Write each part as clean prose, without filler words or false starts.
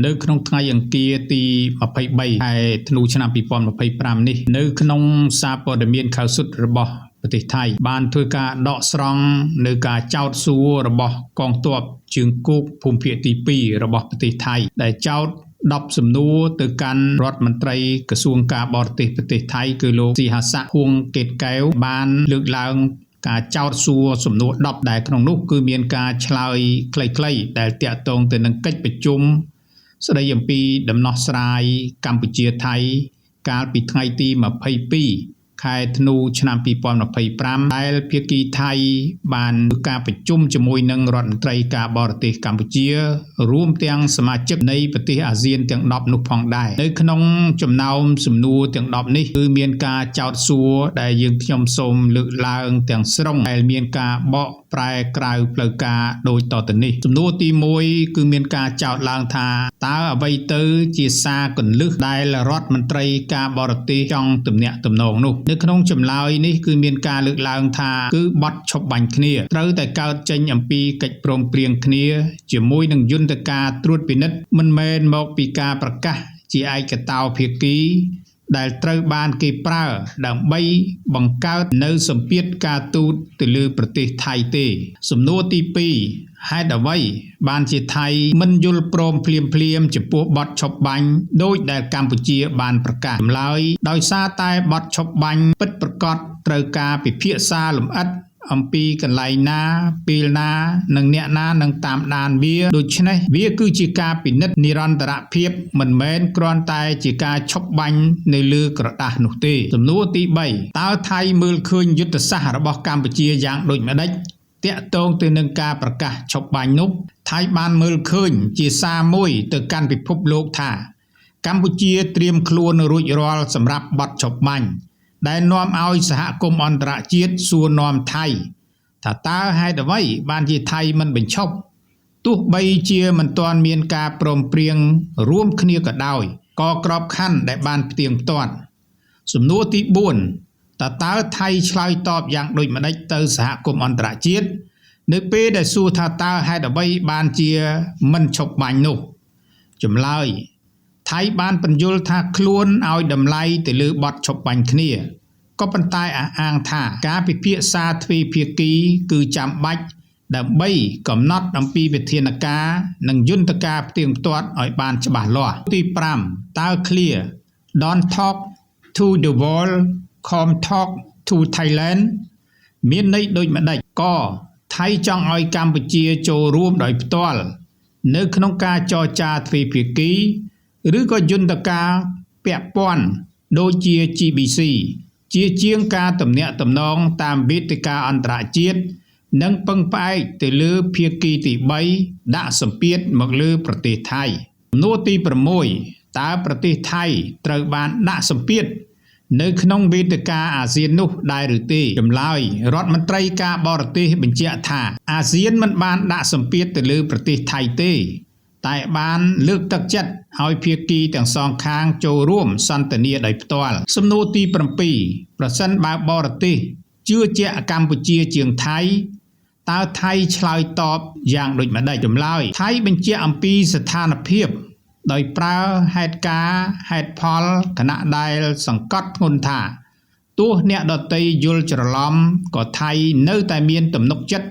នៅក្នុងថ្ងៃអង្គារទី23ខែធ្នូឆ្នាំ2025នេះនៅក្នុងសារព័ត៌មានข่าวសុទ្ធរបស់ប្រទេសថៃបានធ្វើការដកស្រង់នៅការចោទសួររបស់កងទ័ពជើងគោកភូមិភាគទី2របស់ប្រទេសថៃដែលចោទ10សំណួរទៅកាន់រដ្ឋមន្ត្រីក្រសួងការបរទេសប្រទេសថៃគឺលោកស៊ីហាសាក់ហួងកេតកែវបានលើកឡើងការចោទសួរសំណួរ10ដែលក្នុងនោះគឺមានការឆ្លើយខ្លីៗដែលតាក់ទងទៅនឹងកិច្ចប្រជុំស្ដីអំពីដំណោះស្រាយកម្ពុជាថៃកាលពីថ្ងៃទី22ខែធ្នូឆ្នាំ2025ដែលភាគីថៃបានការប្រជុំជាមួយនឹងរដ្ឋមន្ត្រីការបរទេសកម្ពុជារួមទាំងសមាជិកនៃប្រទេសអាស៊ានទាំង10នោះផងដែរនៅក្នុងចំណោមសំណួរទាំង10នេះគឺមានការចោទសួរដែលយើងខ្ញុំសូមលើកឡើងទាំងស្រុងដែលមានការបកប្រែក្រៅផ្លូវការដូចតទៅនេះសំណួរទី1គឺមានការចោទឡើងថាតើអ្វីទៅជាសារគន្លឹះដែលរដ្ឋមន្ត្រីការបរទេសចង់ទំនាក់ទំនងនោះនៅក្នុងចម្លើយនេះគឺមានការលើកឡើងថាគឺបទឈប់បាញ់គ្នាត្រូវតែកើតចេញអំពីកិច្ចព្រមព្រៀងគ្នាជាមួយនឹងយន្តការត្រួតពិនិត្យមិនមែនមកពីការប្រកាសជាឯកតោភាគីដែលត្រូវបានគេប្រើដើម្បីបង្កើតនៅសម្ពាធការទូតទៅលើប្រទេសថៃទេសំណួរទី2ហេតុអ្វីបានជាថៃមិនយល់ព្រមភ្លាមៗចំពោះបទឈប់បាញ់ដោយដែលកម្ពុជាបានប្រកាសចម្លើយដោយសារតែបទឈប់បាញ់ពិតប្រាកដត្រូវការពិភាក្សាលម្អិតអំពីកន្លែងណាពេលណានិងអ្នកណានឹងតាមដានវាដូច្នេះវាគឺជាការពិនិត្យនិរន្តរភាពមិនមែនគ្រាន់តែជាការឈប់បាញ់នៅលើក្រដាសនោះទេសំណួរទី3តើថៃមើលឃើញយុទ្ធសាស្ត្ររបស់កម្ពុជាយ៉ាងដូចម្តេចតាក់ទងទៅនឹងការប្រកាសឈប់បាញ់នោះថៃបានមើលឃើញជាសារមួយទៅកាន់ពិភពលោកថាកម្ពុជាត្រៀមខ្លួនរួចរាល់សម្រាប់បទឈប់បាញ់ដែលនាំឲ្យសហគមន៍អន្តរជាតិសួរនាំថៃថាតើហេតុអ្វីបានជាថៃមិនបញ្ឈប់ទោះបីជាមិនទាន់មានការព្រមព្រៀងរួមគ្នាក៏ដោយក៏ក្របខ័ណ្ឌដែលបានផ្ទៀងផ្ទាត់សំណួរទី4តើថៃឆ្លើយតបយ៉ាងដូចម្តេចទៅសហគមន៍អន្តរជាតិនៅពេលដែលសួរថាតើហេតុអ្វីបានជាមិនឈប់បាញ់នោះចម្លើយថៃបានពន្យល់ថាខ្លួនឲ្យតម្លៃទៅលើបទឈប់បាញ់គ្នាក៏ប៉ុន្តែអះអាងថាការពិភាក្សាទ្វេភាគីគឺចាំបាច់ដើម្បីកំណត់អំពីវិធានការនិងយន្តការផ្ទៀងផ្ទាត់ឲ្យបានច្បាស់លាស់ទី5តើ clear Don't talk to the world come talk to Thailand មានន័យដូចម្តេចក៏ថៃចង់ឲ្យកម្ពុជាចូលរួមដោយផ្ទាល់នៅក្នុងការចរចាទ្វេភាគីឬក៏យន្តការពាក់ព័ន្ធដូចជា GBC ជាជាងការទំនាក់ទំនងតាមវេទិកាអន្តរជាតិនិងពឹងផ្អែកទៅលើភាគីទី3ដាក់សម្ពាធមកលើប្រទេសថៃសំណួរទី6តើប្រទេសថៃត្រូវបានដាក់សម្ពាធនៅក្នុងវេទិកាអាស៊ាននោះដែរឬទេចម្លើយរដ្ឋមន្ត្រីការបរទេសបញ្ជាក់ថាអាស៊ានមិនបានដាក់សម្ពាធទៅលើប្រទេសថៃទេតែបានលើកទឹកចិត្តឲ្យភាគីទាំងសងខាងចូលរួមសន្ទនាដោយផ្ទាល់សំណួរទី7ប្រសិនបើបរទេសជឿជាក់កម្ពុជាជាងថៃតើថៃឆ្លើយតបយ៉ាងដូចម្តេចចម្លើយថៃបញ្ជាក់អំពីស្ថានភាពដោយប្រើហេតុការណ៍ហេតុផលខណៈដែលសង្កត់ធ្ងន់ថាទោះអ្នកដទៃយល់ច្រឡំក៏ថៃនៅតែមានទំនុកចិត្ត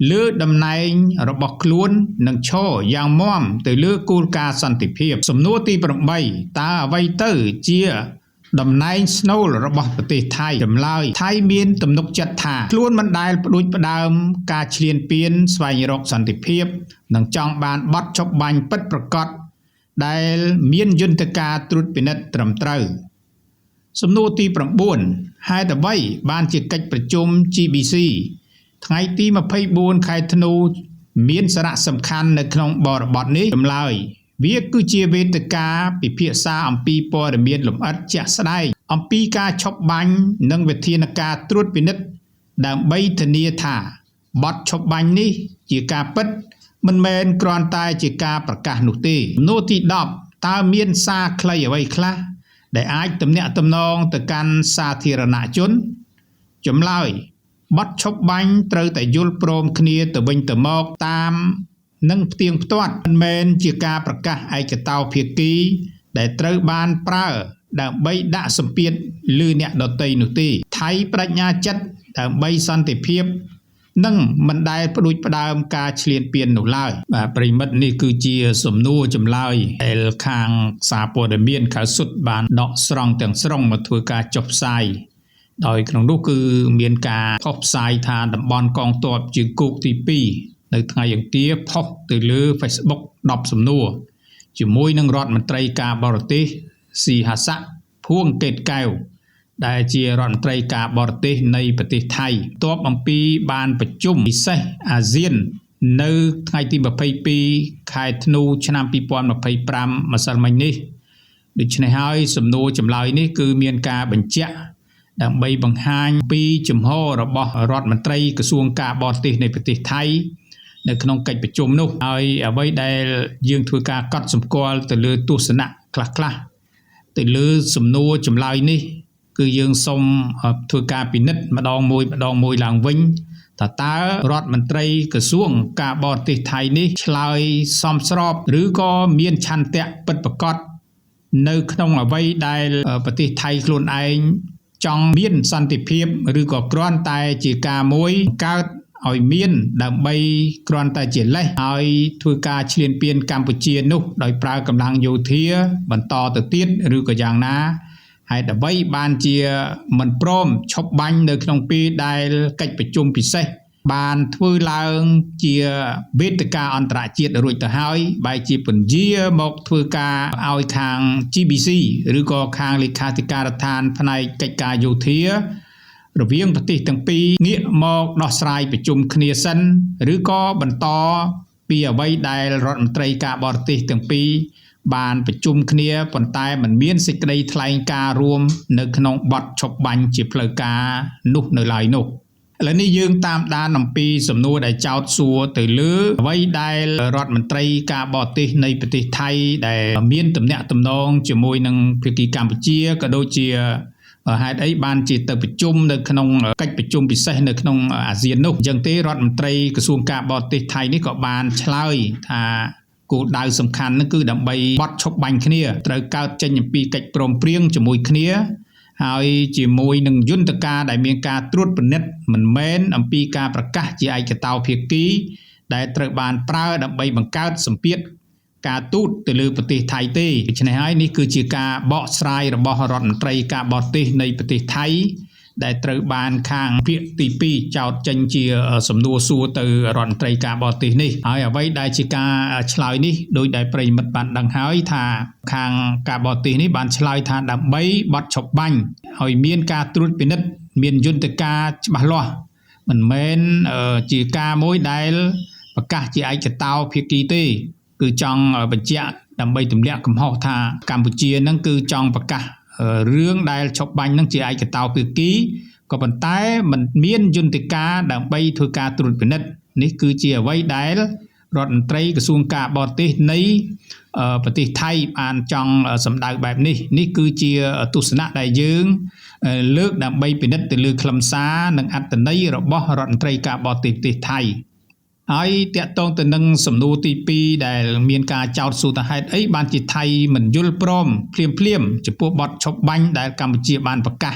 លើតំណែងរបស់ខ្លួននិងឈរយ៉ាងមាំទៅលើគោលការណ៍សន្តិភាពសំណួរទី8តើអ្វីទៅជាតំណែងស្នូលរបស់ប្រទេសថៃចម្លើយថៃមានទំនុកចិត្តថាខ្លួនមិនដែលផ្ដួចផ្ដើមការឈ្លានពានស្វែងរកសន្តិភាពនិងចង់បានបទឈប់បាញ់ពិតប្រាកដដែលមានយន្តការត្រួតពិនិត្យត្រឹមត្រូវសំណួរទី9ហេតុអ្វីបានជាកិច្ចប្រជុំ GBC ថ្ងៃទី24ខែធ្នូមានសារៈសំខាន់នៅក្នុងបរិបទនេះចម្លើយវាគឺជាវេទិកាពិភាក្សាអំពីព័ត៌មានលម្អិតជាក់ស្ដែងអំពីការឈប់បាញ់និងវិធានការត្រួតពិនិត្យដើម្បីធានាថាបទឈប់បាញ់នេះជាការពិតមិនមែនគ្រាន់តែជាការប្រកាសនោះទេសំណួរទី10តើមានសារខ្លីអ្វីខ្លះដែលអាចទំនាក់ទំនងទៅកាន់សាធារណជនចម្លើយបទឈប់បាញ់ត្រូវតែយល់ព្រមគ្នាទៅវិញទៅមកតាម និងផ្ទៀងផ្ទាត់មិនមែនជាការប្រកាសឯកតោភាគីដែលត្រូវបានប្រើដើម្បីដាក់សម្ពាធលើអ្នកដទៃនោះទេថៃប្តេជ្ញាចិត្តដើម្បីសន្តិភាពនិងមិនដែលផ្ដួចផ្ដើមការឈ្លានពាននោះឡើយបាទប្រិមិត្តនេះគឺជាសំណួរចម្លើយដែលខាងសារព័ត៌មានខៅសុតបានដកស្រង់ទាំងស្រុងមកធ្វើការចុះផ្សាយដោយក្នុងនោះគឺមានការផុសផ្សាយថាតំបន់កងទ័ពជើងគោកទី2នៅថ្ងៃអង្គារផុសទៅលើ Facebook 10សំណួរជាមួយនឹងរដ្ឋមន្ត្រីការបរទេសស៊ីហាស័កភួងកេតកែវដែលជារដ្ឋមន្ត្រីការបរទេសនៃប្រទេសថៃតបអំពីបានប្រជុំពិសេសអាស៊ាននៅថ្ងៃទី22ខែធ្នូឆ្នាំ2025ម្សិលមិញនេះដូច្នេះហើយសំណួរចម្លើយនេះគឺមានការបញ្ជាក់ដើម្បីបង្ហាញពីជំហររបស់រដ្ឋមន្ត្រីក្រសួងការបរទេសនៃប្រទេសថៃនៅក្នុងកិច្ចប្រជុំនោះហើយអ្វីដែលយើងធ្វើការកត់សម្គាល់ទៅលើទស្សនៈខ្លះៗទៅលើសំណួរចម្លើយនេះគឺយើងសូមធ្វើការពិនិត្យម្ដងមួយម្ដងមួយឡើងវិញថាតើរដ្ឋមន្ត្រីក្រសួងការបរទេសថៃនេះឆ្លើយសមស្របឬក៏មានឆន្ទៈពិតប្រាកដនៅក្នុងអ្វីដែលប្រទេសថៃខ្លួនឯងចង់មានសន្តិភាពឬក៏គ្រាន់តែជាការមួយកើតឲ្យមានដើម្បីគ្រាន់តែជាលេសឲ្យធ្វើការឈ្លានពានកម្ពុជានោះដោយប្រើកម្លាំងយោធាបន្តទៅទៀតឬក៏យ៉ាងណាហេតុអ្វីបានជាមិនព្រមឈប់បាញ់នៅក្នុងពេលដែលកិច្ចប្រជុំពិសេសបានធ្វើឡើងជាវេទិកាអន្តរជាតិរួចទៅហើយបែរជាពន្យាមកធ្វើការឲ្យខាង GBC ឬក៏ខាងលេខាធិការដ្ឋានផ្នែកកិច្ចការយោធារវាងប្រទេសទាំងពីរងាកមកដោះស្រាយប្រជុំគ្នាសិនឬក៏បន្តពីអ្វីដែលរដ្ឋមន្ត្រីការបរទេសទាំងពីរបានប្រជុំគ្នាប៉ុន្តែมันមានសេចក្តីថ្លែងការណ៍រួមនៅក្នុងបទឈប់បាញ់ជាផ្លូវការនោះនៅឡើយនោះឥឡូវនេះយើងតាមដានអំពីសំណួរដែលចោទសួរទៅលើអ្វីដែលរដ្ឋមន្ត្រីការបរទេសនៃប្រទេសថៃដែលមានទំនាក់ទំនងជាមួយនឹងភាគីកម្ពុជាក៏ដូចជាហេតុអីបានជាទៅប្រជុំនៅក្នុងកិច្ចប្រជុំពិសេសនៅក្នុងអាស៊ាននោះអញ្ចឹងទេរដ្ឋមន្ត្រីក្រសួងការបរទេសថៃនេះក៏បានឆ្លើយថាគោលដៅសំខាន់នោះគឺដើម្បីបទឈប់បាញ់គ្នាត្រូវកើតចេញអំពីកិច្ចព្រមព្រៀងជាមួយគ្នាហើយជាមួយនឹងយន្តការដែលមានការត្រួតពិនិត្យមិនមែនអំពីការប្រកាសជាឯកតោភាគីដែលត្រូវបានប្រើដើម្បីបង្កើតសម្ពាធការទូតទៅលើប្រទេសថៃទេដូច្នេះហើយនេះគឺជាការបកស្រាយរបស់រដ្ឋមន្ត្រីការបរទេសនៃប្រទេសថៃដែលត្រូវបានខាងភាគទី2ចោទចេញជាសំណួរសួរទៅរដ្ឋមន្ត្រីការបរទេសនេះហើយអ្វីដែលជាការឆ្លើយនេះដោយដែលប្រិយមិត្តបានដឹងហើយថាខាងការបរទេសនេះបានឆ្លើយថាដើម្បីបទឈប់បាញ់ឲ្យមានការត្រួតពិនិត្យមានយន្តការច្បាស់លាស់មិនមែនជាការមួយដែលប្រកាសជាឯកតោភាគីទេគឺចង់បញ្ជាក់ដើម្បីទម្លាក់កំហុសថាកម្ពុជានឹងគឺចង់ប្រកាសរឿងដែលឈប់បាញ់នឹងជាឯកតោភាគីក៏ប៉ុន្តែมันមានយន្តការដើម្បីធ្វើការត្រួតពិនិត្យនេះគឺជាអ្វីដែលរដ្ឋមន្ត្រីក្រសួងការបរទេសនៃប្រទេសថៃបានចង់សម្ដៅបែបនេះនេះគឺជាទស្សនៈដែលយើងលើកដើម្បីពិនិត្យទៅលើខ្លឹមសារនិងអត្ថន័យរបស់រដ្ឋមន្ត្រីការបរទេសប្រទេសថៃហើយតាក់ទងទៅនឹងសំណួរទី2ដែលមានការចោទសួរថាហេតុអីបានជាថៃមិនយល់ព្រមភ្លាមៗចំពោះបទឈប់បាញ់ដែលកម្ពុជាបានប្រកាស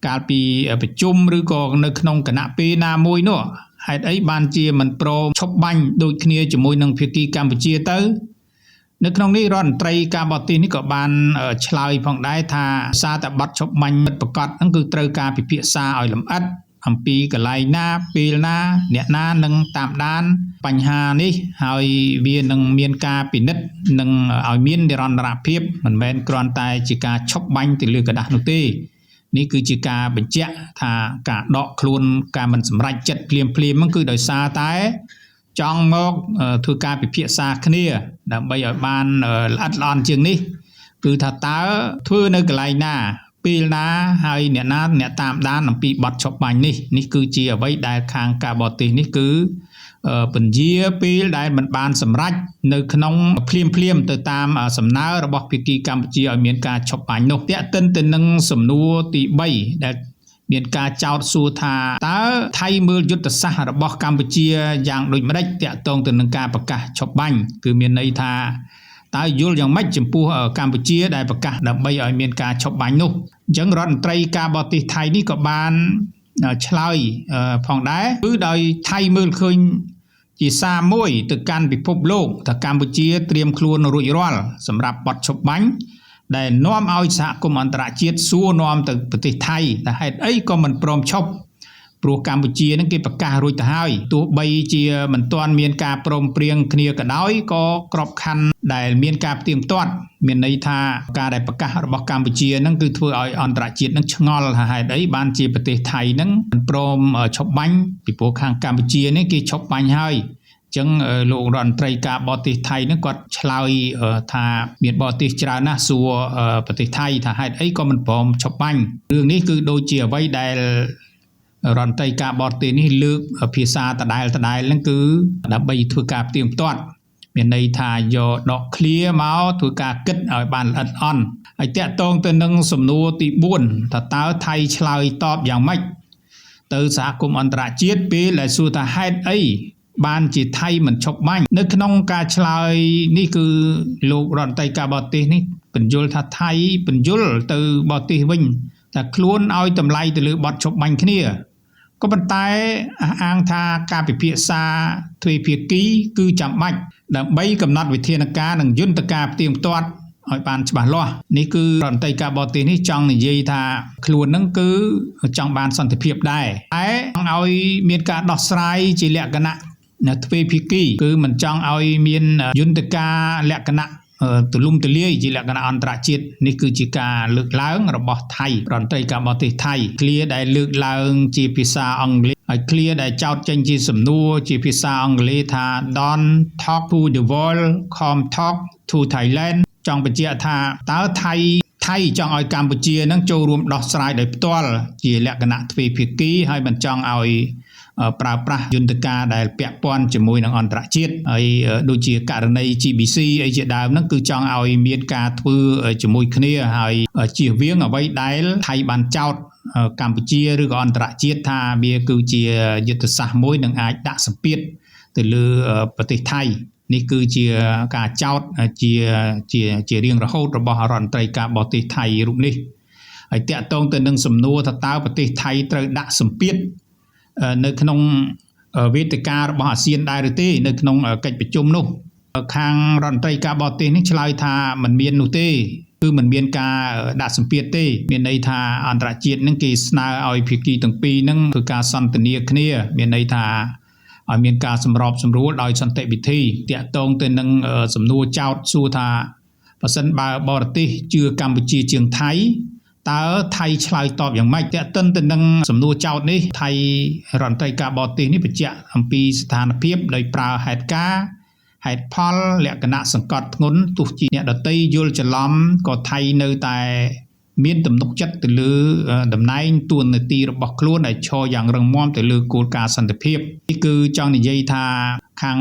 កាលពីប្រជុំឬក៏នៅក្នុងគណៈពេលណាមួយនោះហេតុអីបានជាមិនព្រមឈប់បាញ់ដូចគ្នាជាមួយនឹងភាគីកម្ពុជាទៅនៅក្នុងនេះរដ្ឋមន្ត្រីការបរទេសនេះក៏បានឆ្លើយផងដែរថាសារតែបទឈប់បាញ់ពិតប្រាកដហ្នឹងគឺត្រូវការពិភាក្សាឲ្យលម្អិតអំពីកន្លែងណាពេលណាអ្នកណានឹងតាមដានបញ្ហានេះហើយវានឹងមានការពិនិត្យនិងឲ្យមាននិរន្តរភាពមិនមែនគ្រាន់តែជាការឈប់បាញ់ទៅលើក្រដាសនោះទេនេះគឺជាការបញ្ជាក់ថាការដកខ្លួនការមិនសម្រេចចិត្តភ្លាមៗហ្នឹងគឺដោយសារតែចង់មកធ្វើការពិភាក្សាគ្នាដើម្បីឲ្យបានល្អិតល្អន់ជាងនេះគឺថាតើធ្វើនៅកន្លែងណាពេលណាហើយអ្នកណាអ្នកតាមដានអំពីបទឈប់បាញ់នេះនេះគឺជាអ្វីដែលខាងការបរទេសនេះគឺពន្យាពេលដែលមិនបានសម្រេចនៅក្នុងភ្លាមៗទៅតាមសំណើរបស់ភាគីកម្ពុជាឲ្យមានការឈប់បាញ់នោះទាក់ទិនទៅនឹងសំណួរទី3ដែល មានការចោទសួរថាតើថៃមើលយុទ្ធសាស្ត្ររបស់កម្ពុជាយ៉ាងដូចម្តេចតាក់ទងទៅនឹងការប្រកាសឈប់បាញ់គឺមានន័យថាតើយល់យ៉ាងម៉េចចំពោះកម្ពុជាដែលប្រកាសដើម្បីឲ្យមានការឈប់បាញ់នោះអញ្ចឹងរដ្ឋមន្ត្រីការបរទេសថៃនេះក៏បានឆ្លើយផងដែរគឺដោយថៃមើលឃើញជាសារមួយទៅកាន់ពិភពលោកថាកម្ពុជាត្រៀមខ្លួនរួចរាល់សម្រាប់បទឈប់បាញ់ដែលនាំឲ្យសហគមន៍អន្តរជាតិសួរនាំទៅប្រទេសថៃថាហេតុអីក៏មិនព្រមឈប់ព្រោះកម្ពុជានឹងគេប្រកាសរួចទៅហើយទោះបីជាមិនទាន់មានការព្រមព្រៀងគ្នាក៏ដោយក៏ក្របខ័ណ្ឌដែលមានការផ្ទៀងផ្ទាត់មានន័យថាការដែលប្រកាសរបស់កម្ពុជានឹងគឺធ្វើឲ្យអន្តរជាតិនឹងឆ្ងល់ថាហេតុអីបានជាប្រទេសថៃនឹងមិនព្រមឈប់បាញ់ពីព្រោះខាងកម្ពុជានេះគេឈប់បាញ់ហើយចឹងលោករដ្ឋមន្ត្រីការបរទេសថៃនឹងគាត់ឆ្លើយថាមានបរទេសច្រើនណាស់សួរប្រទេសថៃថាហេតុអីក៏មិនព្រមឈប់បាញ់រឿងនេះគឺដូចជាអ្វីដែលរដ្ឋមន្ត្រីការបរទេសនេះលើកភាសាដដែលហ្នឹងគឺដើម្បីធ្វើការផ្ទៀងផ្ទាត់មានន័យថាយកដកឃ្លាមកធ្វើការគិតឲ្យបានល្អិតល្អន់ហើយតាក់ទងទៅនឹងសំណួរទី4ថាតើថៃឆ្លើយតបយ៉ាងម៉េចទៅសហគមន៍អន្តរជាតិពេលដែលសួរថាហេតុអីបានជាថៃមិនឈប់បាញ់នៅក្នុងការឆ្លើយនេះគឺលោករដ្ឋមន្ត្រីការបរទេសនេះបញ្យល់ថាថៃបញ្យល់ទៅបរទេសវិញថាខ្លួនឲ្យតម្លៃទៅលើបទឈប់បាញ់គ្នាក៏ប៉ុន្តែអះអាងថាការពិភាក្សាទ្វេភាគីគឺចាំបាច់ដើម្បីកំណត់វិធានការនិងយន្តការផ្ទៀងផ្ទាត់ឲ្យបានច្បាស់លាស់នេះគឺរដ្ឋមន្ត្រីការបរទេសនេះចង់និយាយថាខ្លួននឹងគឺចង់បានសន្តិភាពដែរតែចង់ឲ្យមានការដោះស្រាយជាលក្ខណៈទ្វេភាគីគឺមិនចង់ឲ្យមានយន្តការលក្ខណៈទូលំទូលាយជាលក្ខណៈអន្តរជាតិនេះគឺជាការលើកឡើងរបស់ថៃរដ្ឋមន្ត្រីការបរទេសថៃឃ្លាដែលលើកឡើងជាភាសាអង់គ្លេសហើយឃ្លាដែលចោទចេញជាសំណួរជាភាសាអង់គ្លេសថា Don't talk to the world, come talk to Thailand ចង់បញ្ជាក់ថាតើថៃចង់ឲ្យកម្ពុជានឹងចូលរួមដោះស្រាយដោយផ្ទាល់ជាលក្ខណៈទ្វេភាគីហើយមិនចង់ឲ្យប្រើប្រាស់យន្តការដែលពាក់ព័ន្ធជាមួយនឹងអន្តរជាតិហើយដូចជាករណី GBC អីជាដើមហ្នឹងគឺចង់ឲ្យមានការធ្វើជាមួយគ្នាហើយជៀសវាងអ្វីដែលថៃបានចោទកម្ពុជាឬក៏អន្តរជាតិថាវាគឺជាយុទ្ធសាស្ត្រមួយនឹងអាចដាក់សម្ពាធទៅលើប្រទេសថៃនេះគឺជាការចោទជារៀងរហូតរបស់រដ្ឋមន្ត្រីការបរទេសថៃរូបនេះហើយតាក់ទងទៅនឹងសំណួរថាតើប្រទេសថៃត្រូវដាក់សម្ពាធនៅក្នុងវេទិការបស់អាស៊ានដែរឬទេនៅក្នុងកិច្ចប្រជុំនោះខាងរដ្ឋមន្ត្រីការបរទេសនេះឆ្លើយថាមិនមាននោះទេគឺមិនមានការដាក់សម្ពាធទេមានន័យថាអន្តរជាតិនឹងគេស្នើឲ្យភាគីទាំងពីរនឹងធ្វើការសន្ទនាគ្នាមានន័យថាឲ្យមានការសម្របសម្រួលដោយសន្តិវិធីតាក់ទងទៅនឹងសំណួរចោទសួរថាបើសិនបើបរទេសជឿកម្ពុជាជាងថៃតើថៃឆ្លើយតបយ៉ាងម៉េចទាក់ទិនទៅនឹងសំណួរចោទនេះថៃរដ្ឋមន្ត្រីការបរទេសនេះបញ្ជាក់អំពីស្ថានភាពដោយប្រើហេតុការណ៍ហេតុផលលក្ខណៈសង្កត់ធ្ងន់ទោះជាអ្នកដទៃយល់ច្រឡំក៏ថៃនៅតែមានទំនុកចិត្តទៅលើតំណែងតួនាទីរបស់ខ្លួនដែលឈរយ៉ាងរឹងមាំទៅលើគោលការណ៍សន្តិភាពនេះគឺចង់និយាយថាខាង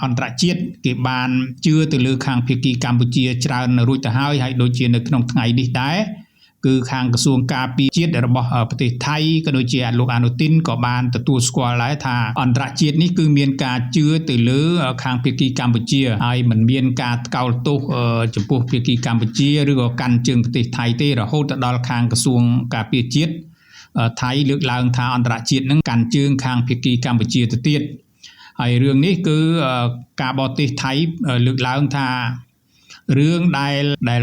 អន្តរជាតិគេបានជឿទៅលើខាងភាគីកម្ពុជាច្រើនរួចទៅហើយហើយដូចជានៅក្នុងថ្ងៃនេះដែរគឺខាងក្រសួងការពារជាតិរបស់ប្រទេសថៃក៏ដូចជាលោកអានុទីនក៏បានទទួលស្គាល់ដែរថាអន្តរជាតិនេះគឺមានការជឿទៅលើខាងភាគីកម្ពុជាហើយមិនមានការថ្កោលទោសចំពោះភាគីកម្ពុជាឬក៏កាន់ជើងប្រទេសថៃទេរហូតទៅដល់ខាងក្រសួងការពារជាតិថៃលើកឡើងថាអន្តរជាតិនឹងកាន់ជើងខាងភាគីកម្ពុជាទៅទៀតហើយរឿងនេះគឺការបរទេសថៃលើកឡើងថារឿងដែល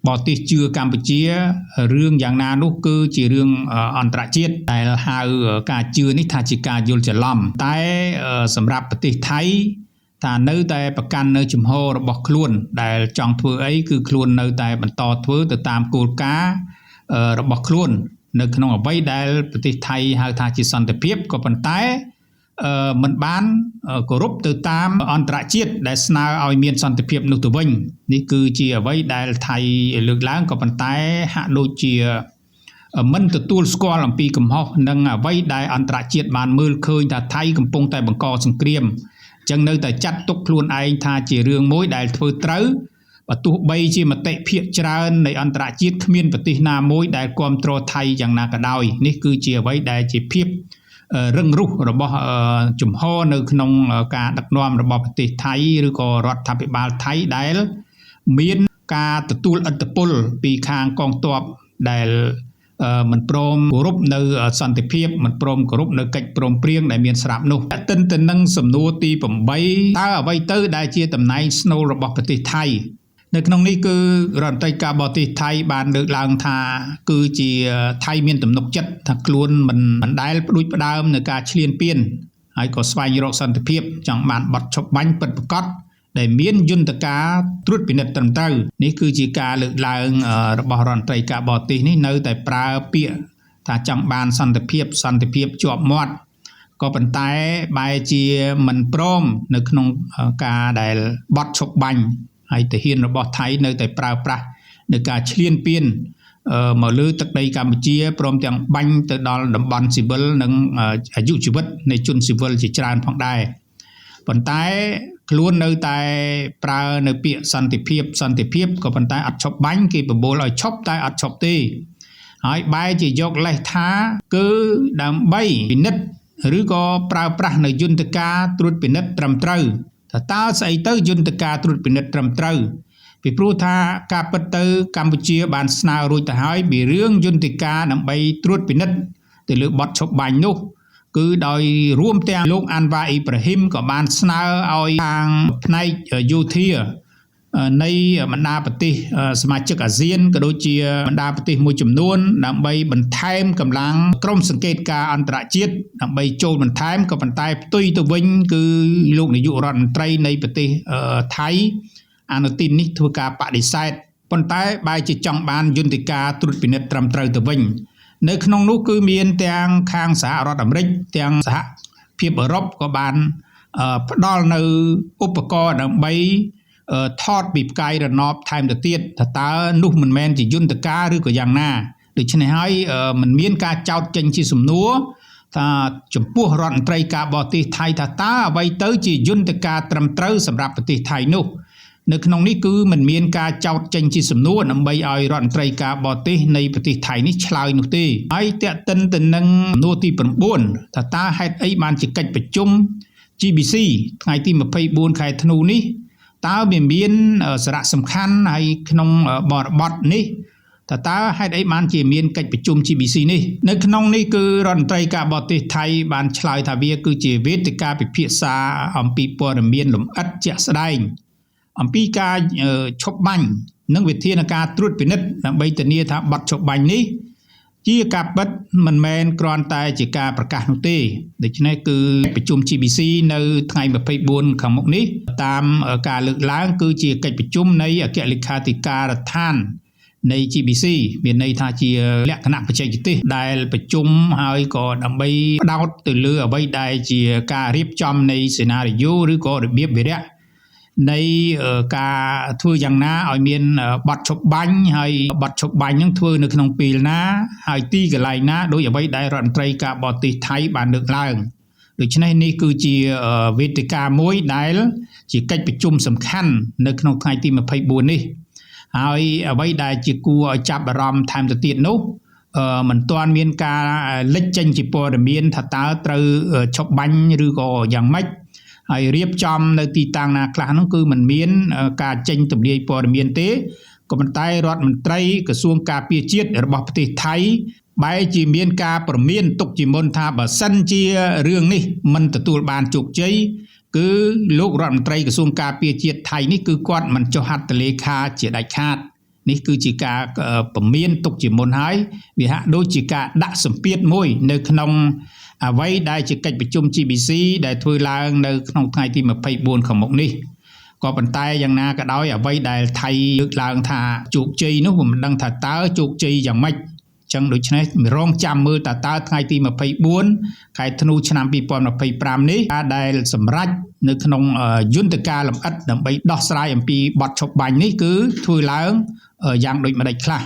បរទេសជឿកម្ពុជារឿងយ៉ាងណានោះគឺជារឿងអន្តរជាតិដែលហៅការជឿនេះថាជាការយល់ច្រឡំតែសម្រាប់ប្រទេសថៃថានៅតែប្រកាន់នៅជំហររបស់ខ្លួនដែលចង់ធ្វើអីគឺខ្លួននៅតែបន្តធ្វើទៅតាមគោលការណ៍របស់ខ្លួននៅក្នុងអ្វីដែលប្រទេសថៃហៅថាជាសន្តិភាពក៏ប៉ុន្តែមិនបានគោរពទៅតាមអន្តរជាតិដែលស្នើឲ្យមានសន្តិភាពនោះទៅវិញនេះគឺជាអ្វីដែលថៃលើកឡើងក៏ប៉ុន្តែហាក់ដូចជាមិនទទួលស្គាល់អំពីកំហុសនិងអ្វីដែលអន្តរជាតិបានមើលឃើញថាថៃកំពុងតែបង្កសង្គ្រាមអញ្ចឹងនៅតែចាត់ទុកខ្លួនឯងថាជារឿងមួយដែលធ្វើត្រូវ បើទោះបីជាមតិភាគច្រើននៃអន្តរជាតិគ្មានប្រទេសណាមួយដែលគ្រប់គ្រងថៃយ៉ាងណាក៏ដោយនេះគឺជាអ្វីដែលជាភាពរឹងរូសរបស់ជំហរនៅក្នុងការដឹកនាំរបស់ប្រទេសថៃឬក៏រដ្ឋាភិបាលថៃដែលមានការទទួលឥទ្ធិពលពីខាងកងទ័ពដែលមិនព្រមគោរពនៅសន្តិភាពមិនព្រមគោរពនៅកិច្ចព្រមព្រៀងដែលមានស្រាប់នោះទិនទៅនឹងសំណួរទី8តើអ្វីទៅដែលជាតំណែងស្នូលរបស់ប្រទេសថៃនៅក្នុងនេះគឺរដ្ឋមន្ត្រីការបរទេសថៃបានលើកឡើងថាគឺជាថៃមានទំនុកចិត្តថាខ្លួនមិនដែលផ្ដួចផ្ដើមនៅការឈ្លានពានហើយក៏ស្វែងរកសន្តិភាពចង់បានបទឈប់បាញ់ពិតប្រាកដដែលមានយន្តការត្រួតពិនិត្យត្រឹមត្រូវនេះគឺជាការលើកឡើងរបស់រដ្ឋមន្ត្រីការបរទេសនេះនៅតែប្រើពាក្យថាចង់បានសន្តិភាពសន្តិភាពជាប់មាត់ក៏ប៉ុន្តែបែរជាមិនព្រមនៅក្នុងការដែលបទឈប់បាញ់ហើយទាហានរបស់ថៃនៅតែប្រើប្រាស់នៅការឈ្លានពានមកលើទឹកដីកម្ពុជាព្រមទាំងបាញ់ទៅដល់តំបន់ស៊ីវិលនិងអាយុជីវិតនៃជនស៊ីវិលជាច្រើនផងដែរប៉ុន្តែខ្លួននៅតែប្រើនៅពាក្យសន្តិភាពសន្តិភាពក៏ប៉ុន្តែអត់ឈប់បាញ់គេបបួលឲ្យឈប់តែអត់ឈប់ទេហើយបែរជាយកលេសថាគឺដើម្បីពិនិត្យឬក៏ប្រើប្រាស់នៅយន្តការត្រួតពិនិត្យត្រឹមត្រូវថាតើស្អីទៅយន្តការត្រួតពិនិត្យត្រឹមត្រូវពីព្រោះថាការពិតទៅកម្ពុជាបានស្នើរួចទៅហើយពីរឿងយន្តការដើម្បីត្រួតពិនិត្យទៅលើបទឈប់បាញ់នោះគឺដោយរួមទាំងលោកអាន់វ៉ាអ៊ីប្រាហ៊ីមក៏បានស្នើឲ្យខាងផ្នែកយោធានៃបណ្ដាប្រទេសសមាជិកអាស៊ានក៏ដូចជាបណ្ដាប្រទេសមួយចំនួនដើម្បីបន្ថែមកម្លាំងក្រុមសង្កេតការណ៍អន្តរជាតិដើម្បីចូលបន្ថែមក៏ប៉ុន្តែផ្ទុយទៅវិញគឺលោកនាយករដ្ឋមន្ត្រីនៃប្រទេសថៃអនុទិននេះធ្វើការបដិសេធប៉ុន្តែបែរជាចង់បានយន្តការត្រួតពិនិត្យត្រឹមត្រូវទៅវិញនៅក្នុងនោះគឺមានទាំងខាងសហរដ្ឋអាមេរិកទាំងសហភាពអឺរ៉ុបក៏បានផ្ដល់នៅឧបករណ៍ដើម្បីថតពីផ្កាយរណបថែមទៅទៀតថាតើនោះមិនមែនជាយន្តការឬក៏យ៉ាងណាដូច្នេះហើយមិនមានការចោទចេញជាសំណួរថាចំពោះរដ្ឋមន្ត្រីការបរទេសថៃថាតើអ្វីទៅជាយន្តការត្រឹមត្រូវសម្រាប់ប្រទេសថៃនោះនៅក្នុងនេះគឺមិនមានការចោទចេញជាសំណួរដើម្បីឲ្យរដ្ឋមន្ត្រីការបរទេសនៃប្រទេសថៃនេះឆ្លើយនោះទេហើយទាក់ទិនទៅនឹងសំណួរទី9ថាតើហេតុអីបានជាកិច្ចប្រជុំ GBC ថ្ងៃទី24ខែធ្នូនេះតើវាមានសារៈសំខាន់ហើយក្នុងបរិបទនេះតើហេតុអីបានជាមានកិច្ចប្រជុំ GBC នេះនៅក្នុងនេះគឺរដ្ឋមន្ត្រីការបរទេសថៃបានឆ្លើយថាវាគឺជាវេទិកាពិភាក្សាអំពីព័ត៌មានលម្អិតជាក់ស្ដែងអំពីការឈប់បាញ់និងវិធានការត្រួតពិនិត្យដើម្បីធានាថាបទឈប់បាញ់នេះជាការពិតមិនមែនគ្រាន់តែជាការប្រកាសនោះទេដូច្នេះគឺប្រជុំ GBC នៅថ្ងៃ24ខាងមុខនេះតាមការលើកឡើងគឺជាកិច្ចប្រជុំនៃអគ្គលេខាធិការដ្ឋាននៃ GBC មានន័យថាជាលក្ខណៈបច្ចេកទេសដែលប្រជុំហើយក៏ដើម្បីផ្ដោតទៅលើអ្វីដែលជាការរៀបចំនៃសេណារីយ៉ូឬក៏របៀបវិរៈនៃការធ្វើយ៉ាងណាឲ្យមានបទឈប់បាញ់ហើយបទឈប់បាញ់នឹងធ្វើនៅក្នុងពេលណាហើយទីកន្លែងណាដោយអ្វីដែលរដ្ឋមន្ត្រីការបរទេសថៃបានលើកឡើងដូច្នេះនេះគឺជាវេទិកាមួយដែលជាកិច្ចប្រជុំសំខាន់នៅក្នុងថ្ងៃទី24នេះហើយអ្វីដែលជាគួរឲ្យចាប់អារម្មណ៍ថែមទៅទៀតនោះមិនទាន់មានការលេចចេញជាព័ត៌មានថាតើត្រូវឈប់បាញ់ឬក៏យ៉ាងម៉េចហើយរៀបចំនៅទីតាំងណាខ្លះនោះគឺมันមានការចេញទម្លាយព័ត៌មានទេក៏ប៉ុន្តែរដ្ឋមន្ត្រីក្រសួងការពារជាតិរបស់ប្រទេសថៃបែរជាមានការព្រមានទុកជាមុនថាបើសិនជារឿងនេះមិនទទួលបានជោគជ័យគឺលោករដ្ឋមន្ត្រីក្រសួងការពារជាតិថៃនេះគឺគាត់មិនចុះហត្ថលេខាជាដាច់ខាតនេះគឺជាការព្រមានទុកជាមុនហើយវាហាក់ដូចជាការដាក់សម្ពាធមួយនៅក្នុងអ្វីដែលជាកិច្ចប្រជុំ GBC ដែលធ្វើឡើងនៅក្នុងថ្ងៃទី24ខាងមុខនេះក៏ប៉ុន្តែយ៉ាងណាក៏ដោយអ្វីដែលថៃលើកឡើងថាជោគជ័យនោះមិនដឹងថាតើជោគជ័យយ៉ាងម៉េចចឹងដូច្នេះរងចាំមើលតើថ្ងៃទី24ខែធ្នូឆ្នាំ2025នេះដែលសម្រេចនៅក្នុងយន្តការលម្អិតដើម្បីដោះស្រាយអំពីបទឈប់បាញ់នេះគឺធ្វើឡើងយ៉ាងដូចម្ដេចខ្លះ